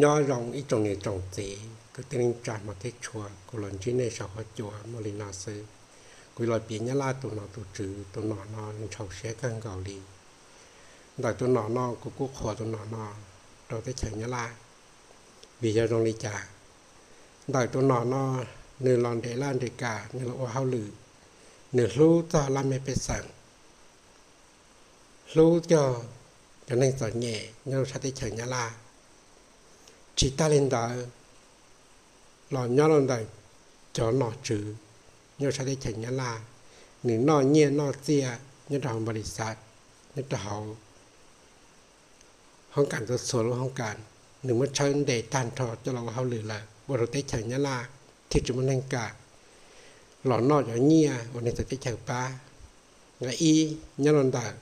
Nyob zoo ib tsoom niam tsoom txiv kwv tij neej tsa hmov thiab tshua, kuv los ntsib nej saum huab cua muaj li no xwb. Kuv los piav Nyab Laj tus nom tus tswv, tus nom no nws ntxhov siab kawg nkaus li. Ntawm tus nom no kuv kuj qhuas tus nom no rau teb chaws Nyab Laj, vim yog zoo li cas? Ntawm tus nom no nws los nres laj nres kam, nws los ua hauj lwm, nws hlub txog laj mej pej xeem, hlub cog cov neeg txom nyem nyob rau sab teb chaws Nyab Laj. Tsis tag li ntawd, los nyob rau ntawm cov nom tswv nyob rau sab teb chaws Nyab Laj, nws noj nyiaj noj txiaj nyob rau hauv npa lis xav, nyob rau hauv hoob kas txhua txhua lub hoob kas, nws muab tshawb ntes tag nrho coj los ua hauj lwm lawm, ua rau teb chaws Nyab Laj thiaj tsis muaj neeg kam los noj cov nyiaj uas neeg txawv teb chaws pab. Nqe ib, nyob rau ntawm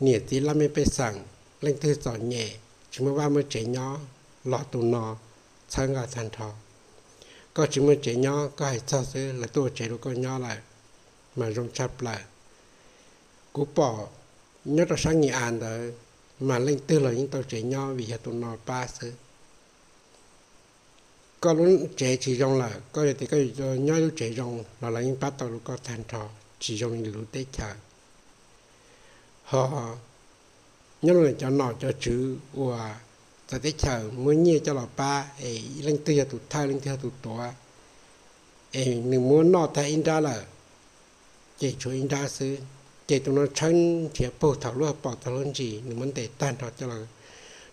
niam txiv laj mej pej xeem, leej twg txom nyem tsis muaj vaj muaj tsev nyob, los tus no txhawb nqa tag nrho. Koj tsis muaj tsev nyob koj hais txog xwb, lawv tuaj ua tsev rau koj nyob lawm, mas zoo tshaj plaws. Kuv pom nyob rau sab Nyij As ntawd, mas leej twg los yeej tau tsev nyob vim yog tus no pab xwb. Koj lub tsev tsis zoo lawm, koj yog tias koj yuav nyob ib lub tsev zoo los lawv yeej pab tau rau koj tag nrho, tsis zoo li lwm lub teb chaws. Ho nyob rau cov nom cov tswv uas txawv teb chaws muab nyiaj coj los pab es leej twg yog tus thawj leej twg yog tus tuav, es nws muab noj tag ib nrab lawm, ces tshuav ib nrab xwb, ces tus no tshawb nrhiav puag thaum lub hauv paus txog lub ntsis, nws muab ntes tag nrho coj los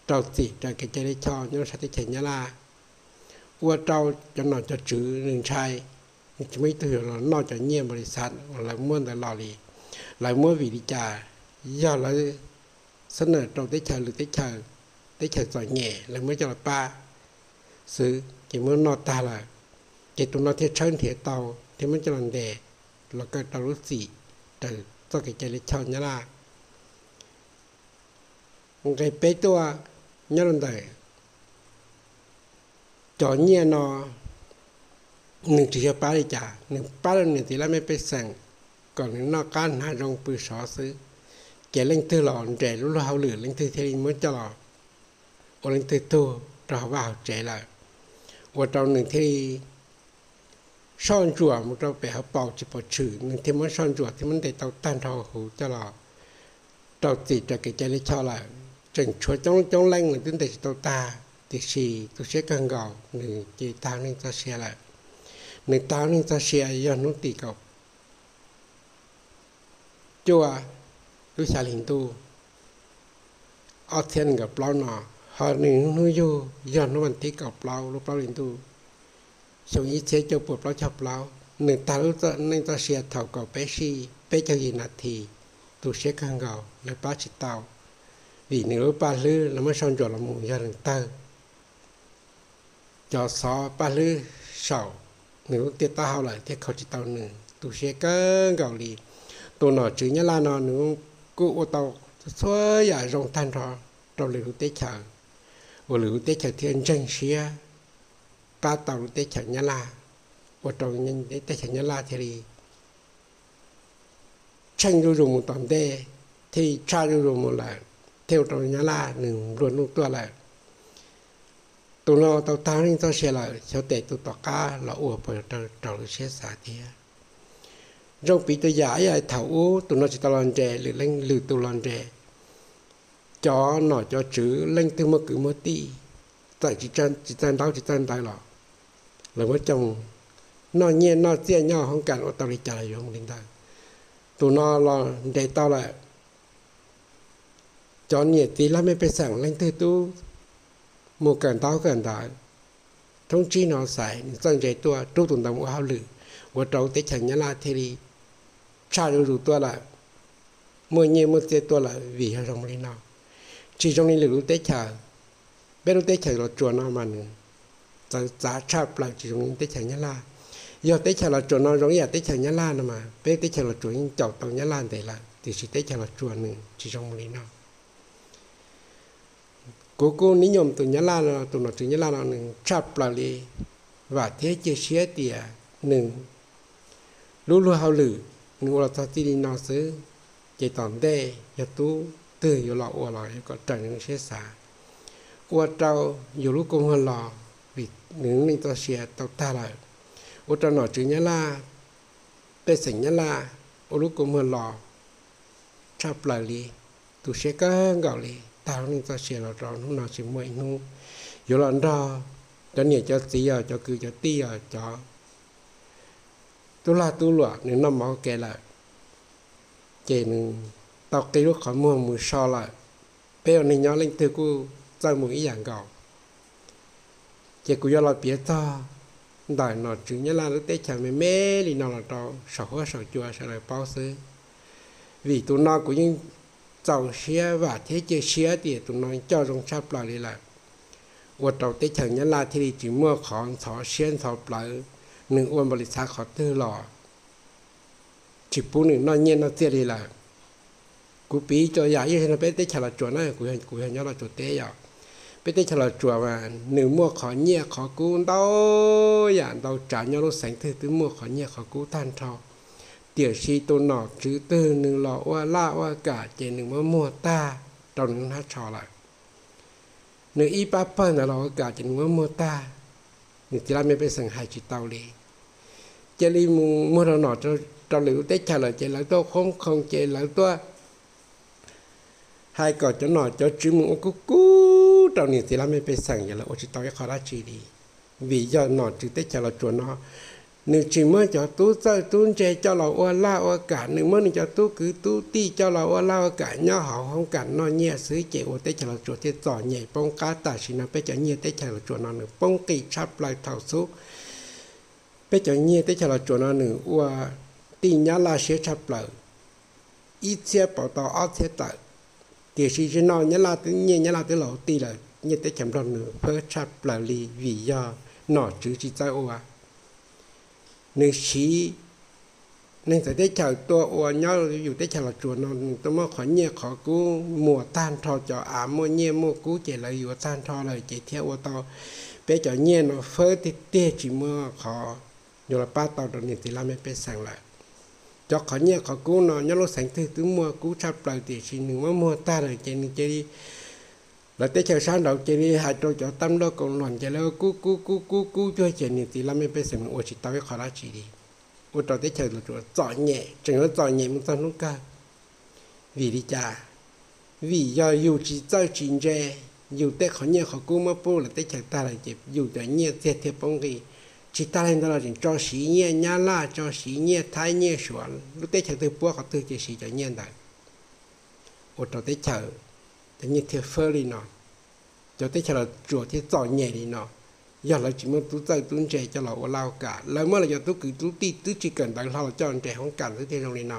rau txim raws kev cai lij choj nyob rau sab teb chaws Nyab Laj, ua rau cov nom cov tswv nws ntshai, nws tsis muaj ib tug yuav los noj cov nyiaj npaum li xav uas lawv muab ntawd los li. Lawv muab vim li cas? Yog lawv xab nawm rau teb chaws lwm teb chaws, teb chaws txom nyem lawv muab coj los pab xwb, ces muab noj tag lawm, ces tus no thiaj tshawb nrhiav tau thiab muab coj los ntes los kaw rau lub txim raws txoj kev cai lij choj Nyab Laj. Nqe peb tuaj, nyob rau ntawm cov nyiaj no nws tsis yog pab li cas, nws pab rau niam txiv laj mej pej xeem kom nws noj qab hnav zoo pw sov xwb, ces leej twg los nres lub luag hauj lwm leej twg thiaj li muab coj los ua leej twg tug rau hauv vaj hauv tsev lawm, ua rau nws thiaj li soj ntsuam mus rau pem hauv paus tsis pom tshwm, nws thiaj muab soj ntsuam thiaj muab ntes tau tag nrho huv coj los rau txim raws kev cai lij choj lawm. Tseem tshuav coob coob leej nws twb ntes tsis tau tag, tiam sis tu siab kawg nkaus nws ces tag neej txoj sia lawm. Nws tag neej txoj sia yog hnub tim kaum cuaj lub xya hli ntuj ob txhiab nees nkaum plaub no, ho nws hnub yug yog hnub vas thib kaum plaub lub plaub hli ntuj xyoo ib txhiab cuaj puas plaub caug plaub. Nws tag lub neej txoj sia thaum kaum peb sij peb caug yim nas this, tu siab kawg nkaus lawv pab tsis tau, vim nws lub paj hlwb lawv muab soj ntsuam los mus yog nws tawg. Cov xov paj hlwb saum nws lub tiaj taub hau lawm thiaj kho tsis tau nws, tu siab kawg nkaus li. Tus nom tswv Nyab Laj no nws kuj ua tau txhua yam zoo tag nrho rau lwm lub teb chaws, uas lwm lub teb chaws thiaj ntseeg siab pab tau lub teb chaws Nyab Laj, ua rau teb chaws Nyab Laj thiaj li tsheej zuj zus mus tom ntej, thiaj tshaj zuj zus mus lawm, thiaj ua rau Nyab Laj nws nplua nuj tuaj lawm. Tus no tau tag neej txoj sia lawm, xyov tes tus tom qab los ua puas rau lub siab xav thiab. Zoo piv tau yam ib yam thaum ub tus no tsis tau los nres, lwm leej lwm tus los nres, cov nom cov tswv leej twg muaj kwv muaj tij, txawm tsis txawj ntaub tsis txawj ntawv los lawv muab coj mus noj nyiaj noj txiaj nyob hoob kas ua tau li cas los yuav mus li ntawd. Tus no los nres tau lawm, cov niam txiv laj mej pej xeem leej twg tub mus kawm ntaub kawm ntawv, thoob tsib no xaiv nws txawj ntse tuaj rub tus ntawd mus ua hauj lwm, ua rau teb chaws Nyab Laj thiaj li tshaj zuj zus tuaj lawm, muaj nyiaj muaj txiaj tuaj lawm vim yog zoo li no. Tsis zoo li lwm lub teb chaws, peb lub teb chaws Los Tsuas no mas nws txawv txav tshaj plaws tsis zoo li teb chaws Nyab Laj. Yog teb chaws Los Tsuas no zoo ib yam teb chaws Nyab Laj no mas peb teb chaws Los Tsuas yeej caum tau Nyab Laj ntev lawm, tiam sis teb chaws Los Tsuas nws tsis zoo li no. Kuv kuj nib nyom tus Nyab Laj no, tus nom tswv Nyab Laj no nws tshaj plaws li, vam thiab cia siab tias nws lub luag hauj lwm nws ua los txog txij li no xwb, ces tom ntej yog tub twg yuav los ua los yuav kom raws nws siab xav. ua rau yus lub kua muag los, vim nws neej txoj sia tau tag lawm. Ua rau nom tswv Nyab Laj, pej xeem Nyab Laj ua lub kua muag los tshaj plaws li, tu siab kawg nkaus li, tag lub neej txoj sia los rau hnub no tsis muaj ib hnub yuav los nrog cov niam cov txiv os, cov kwv cov tij os, cov tub lag tub luam nws noj mov ua ke lawm, ces nws tau qi lub qhov muag mus so lawm. Peb ua neeg nyob leej twg kuj txawj mus ib yam nkaus. Ces kuv yuav los piav txog ntawm nom tswv Nyab Laj lub teb chaws me me li no los rau saum huab saum cua sawv daws paub xwb, vim tus no kuv yeej txaus siab vam thiab cia siab tias tus no coj zoo tshaj plaws li lawm, ua rau teb chaws Nyab Laj thiaj li tsis muaj qhov ntxhov siab ntxhov plawv, nws ua npaum li xav qhov twg los tsis pub nws noj nyiaj noj txiaj li lawm. Kuv piv tso yam yog no peb teb chaws Los Tsuas na, kuv yog nyob Los Tsuas teb yom, peb teb chaws Los Tsuas mas nws muaj qhov nyiaj qhov kub ntau yam ntau tsav, nyob lub xeev twg twb muaj qhov nyiaj qhov kub tag nrho, tiam sis tus nom tswv twg nws los ua laj ua kam ces nws muab muag tag rau nws hnab tsho lawm. Nws ib pab pawg ntawd los ua kam ces nws muab muag tag, nws txiv laj mej pej xeem hais tsis tau li. Cia li mus muag rau nom rau lwm lub teb chaws lawm ces lawv tuaj khoob khoo ces lawv tuaj hais kom cov nom cov tswv mus ua kub kub rau nws txiv laj mej pej xeem, yog lawv ua tsis tau ib qho dab tsi li. Vim yog nom tswv teb chaws Los Tsuas no nws tsis muab cov tub txawj tub ntse coj los ua laj ua kam, nws muab nws cov tub kwv tub tij coj los ua laj ua kam nyob hauv hoob kam noj nyiaj xwb, ces ua teb chaws Los Tsuas thiaj txom nyem poob qab. Tam sim no peb cov nyiaj teb chaws Los Tsuas no nws poob qis tshaj plaws thaum xub peb cov nyiaj teb chaws Los Tsuas no nws ua tij Nyab Laj siab tshaj plaws, ib txhiab pauv tau ob txhiab tawm. Tiam sis zaum no Nyab Laj twb, nyiaj Nyab Laj twb los ti lawm, nyiaj teb chaws Nplog nws fab tshaj plaws li vim yog nom tswv tsis txawj ua. Nws siv neeg txawv teb chaws tuaj ua nyob yus teb chaws Los Tsuas no, nws tuaj muab qhov nyiaj qhov kub muag tag nrho, cov av muaj nyiaj muaj kub ces lawv yuav tag nrho lawm ces thiaj ua tau peb cov nyiaj no fab tiag tiag tsis muaj qhov yuav los pab tau rau niam txiv laj mej pej xeem lawm. Cov qhov nyiaj qhov kub no nyob lub xeev twg twb muaj kub tshaj plaws tiam sis nws muab muag tag lawm ces nws cia li, lawv teb chaws sab nraud cia li hais rau cov tab nplog koos luam ces lawv kub kub kub kub kub cuag ces niam txiv laj mej pej xeem ua tsis tau ib qho dab tsi li, ua rau teb chaws Los Tsuas txom nyem, tseem yuav txom nyem mus txog hnub kawg. Vim li cas? Vim yog yus tsis txawj tsis ntse, yus tej qhov nyiaj qhov kub muab pub lawv teb chaws tag lawm ces yus cov nyiaj txiag thiaj poob nqis. Tsis tas li ntawd los tseem tso siv nyiaj Nyab Laj, tso siv nyiaj Thaib nyiaj Suav, lub teb chaws twg puab qhov twg ces siv cov nyiaj ntawd, ua rau teb chaws cov nyiaj thiaj fab li no. Cov teb chaws Los Tsuas thiaj txom nyem li no, yog lawv tsis muaj tub txawj tub ntse coj los ua laj ua kam, lawv muab lawv cov tub kwv tub tij twb tsis kawm ntawv hlo los coj nres hoob kam xwb thiaj zoo li no.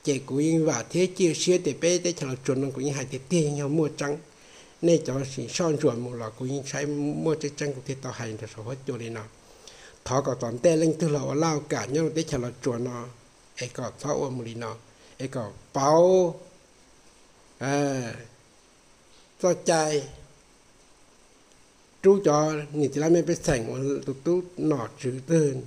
Ces kuv yeej vam thiab cia siab tias peb teb chaws Los Tsuas no kuv yeej hais tiag tiag yeej yog muaj tseeb. Nej cov sim soj ntsuam mus los kuv yeej saib muaj tseeb tseeb kuv thiaj tau hais rau saum huab cua li no. Thov kom tom ntej leej twg los ua laj ua kam nyob rau teb chaws Los Tsuas no es kom txhob ua mus li no, es kom pauv txoj cai, rub cov niam txiv laj mej pej xeem uas tus tub nom tswv twg,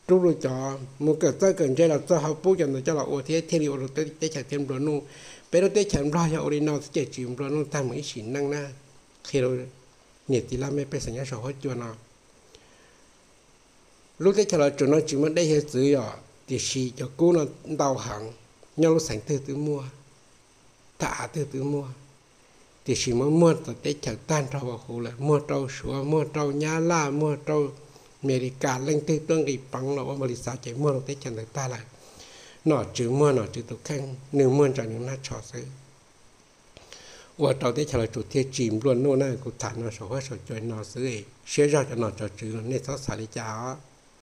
rub lawv cov mus kawm txawj kawm ntse los txog hauv pub cov ntawd coj los ua thiab thiaj li ua rau teb chaws thiaj nplua nuj. Peb lub teb chaws Nplog yog ua li no xwb ces tsis nplua nuj tag mus ib sim neej na. Qhia rau niam txiv laj mej pej xeem nyob saum huab cua no, lub teb chaws Los Tsuas no tsis muaj dej hiav txwv yom, tiam sis cov kub no ntau heev, nyob lub xeev twg twb muaj, thaj av twg twb muaj, tiam sis muab muag rau teb chaws tag nrho huv lawm, muag rau Suav, muag rau Nyab Laj, muag rau Amelikas, leej twg tuaj nqis peev los ua npaum li xav ces muag rau teb chaws ntawd tag lawm. Nom tswv muag nom tswv tus kheej, nws muag ntsaws nws hnab tsho xwb, ua rau teb chaws Los Tsuas thiaj tsis nplua nuj na. Kuv tham no saum huab saum cua no xwb, siab zog cov nom cov tswv nej txhob xav li cas os.